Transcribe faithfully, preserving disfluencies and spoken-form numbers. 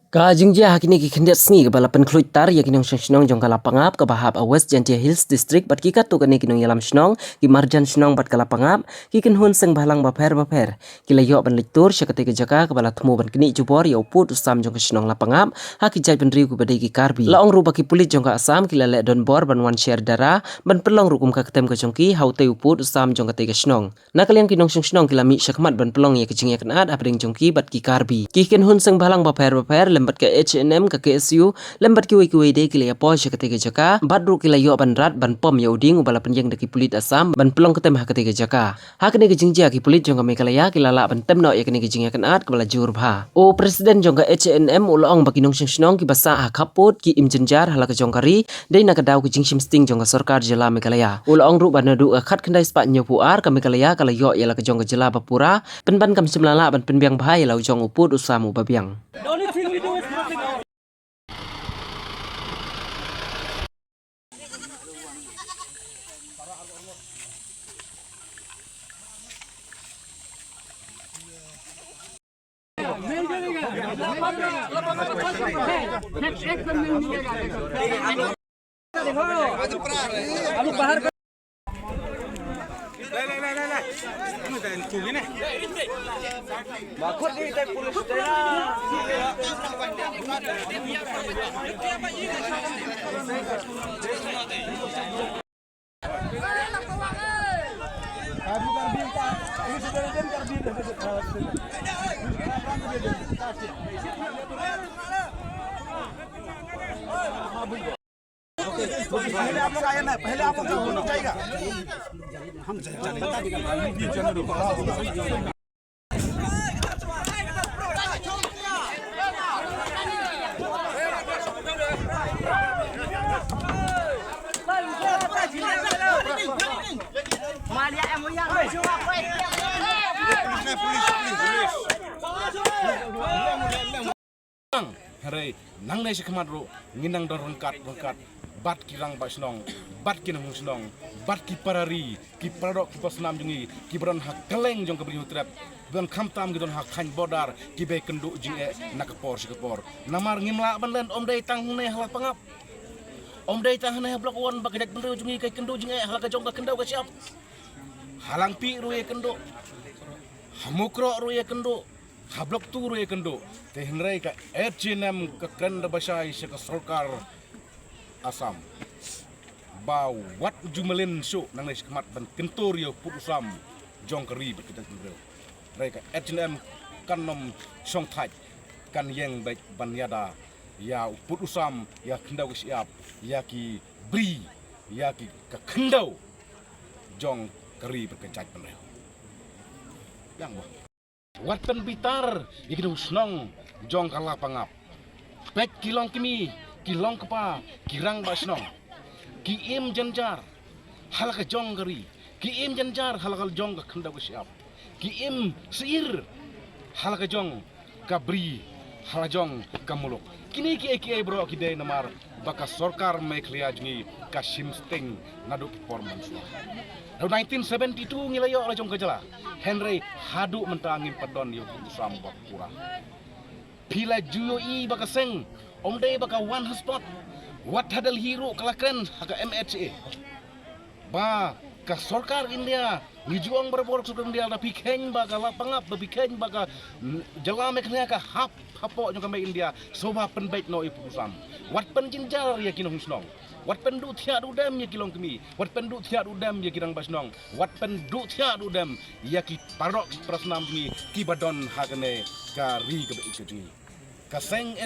Ka jingjia ha kine ki khyndiat sngi kaba la pynkhluit tar ïa ki nongshong shnong jong ka Lapangap kaba hap ha West Jaintia Hills District bad ki katto katne ki nongïalam shnong, ki marjan shnong bad ka Lapangap, ki kynhun seng bhalang bapher bapher ki la ïoh ban leit tur sha katei ka jaka kaba la thmu ban knieh jubor ïa u pud u sam jong ka shnong Lapangap ha ki jaitbynriew kiba dei ki Karbi. La ong ruh ba ki pulit jong ka Assam ki la leh donbor ban wan sher dara ban pynlong ruh kum ka ktem ka jong ki ha utei u pud u sam jong katei ka shnong. Na ka liang ki nongshong shnong ki la mih shakhmat ban pynlong ïa ka jingïakynad hapdeng jong ki bad ki Karbi. Ki kynhun seng bhalang bapher bapher lem bad ka H A N M, ka K S U lem bad kiwei kiwei de ki la ïapoi sha katei ka jaka bad ruh ki la ïoh ban rat ban pom ïa u dieng uba la pynïeng da ki pulit Assam ban pynlong ktem ha katei ka jaka. Ha kane ka jingjia ki pulit jong ka Meghalaya ki la lah ban tem noh ïa kane ka jingïakynad kaba la jur bha. U President jong ka H A N M u la ong ba ki nongshong shnong kiba sah ha khappud ki im jynjar ha la ka jong ka ri dei na ka daw ka jingshim sting jong ka sorkar jylla Meghalaya. U la ong ruh ba naduh ka khatkhyndai spah hynñiewphew ar ka Meghalaya ka la ïoh ïa la ka jong ka jylla ba pura, pynban kam shym la lah ban pynbiang bha ïa la u jong u pud u sam uba biang. पहले आप लोग को होना चाहिए। हम Hynrei nangne shakhmat ruh ngin nang don ryngkat ryngkat bad ki rangbah shnong, bad ki nongshong shnong, bad ki para ri, ki para doh ki para snam jong ngi kiba don ha kylleng jong ka Bri Hynñiewtrep, ban khamtam ki don ha khaiñ border kiba ïakynduh jingeh na ka por sha ka por. Namar ngim lah ban len, ym dei tang hangne ha Lapangap, ym dei tang hangne ha Block One ba ka jaitbynriew jong ngi ka ïakynduh jingeh ha la ka jong ka khyndew ka shyiap. Ha Langpih ruh ïakynduh, ha Mukroh ruh ïakynduh, ha Block Two ruh ïakynduh. Te hynrei ka H A N M ka kren da ba shai sha ka sorkar Assam ba wat ju mlien shuh nangne shakhmat ban kyntur ïa u pud u sam jong ka ri bad ka jaitbynriew. Hynrei ka H A N M kan ym shongthait, kan ïeng beit ban ïada ïa u pud u sam, ïa khyndew ka shyiap, ïa ki bri, ïa ki ka khyndew jong ka ri bad ka jaitbynriew. Yang ba wat pynbitar ïa ki nongshong shnong jong ka Lapangap. Peit ki longkmie, ki longkpa, ki rangbah shnong, ki im jynjar ha la ka jong ka ri, ki im jynjar ha la ka jong ka khyndew ka shyiap, ki im syier ha la ka jong ka bri, ha la jong ka muluk. Kine kiei kiei baroh ki dei namar ba ka sorkar Meghalaya jong ngi ka shim sting naduh ki por mynshuwa. Naduh nineteen seventy-two ngi la ïoh la jong ka jylla, hynrei haduh mynta ngim pat don ïa u pud u sam ba pura. Phi la ju ïohi ba ka seng ym dei ba ka wan ha spot. Wat ha Delhi ruh ka la kren ha ka M H A ba ka sorkar India, ngi ju ong barabor ka sorkar India, da phi kheiñ ba ka Lapangap, da phi kheiñ ba ka, mm, jylla Meghalaya ka hap hapoh jong ka mei India, sngewbha pynbeit noh ïa u pud u sam. Wat pynjynjar ïa ki nongshong shnong. Wat pynduh thiah duh dem ïa ki longkmie. Wat pynduh thiah duh dem ïa ki rangbah shnong. Wat pynduh thiah duh dem ïa ki para doh para snam jong ngi kiba don ha kane ka ri kaba ïeit ka jong ngi. Ka seng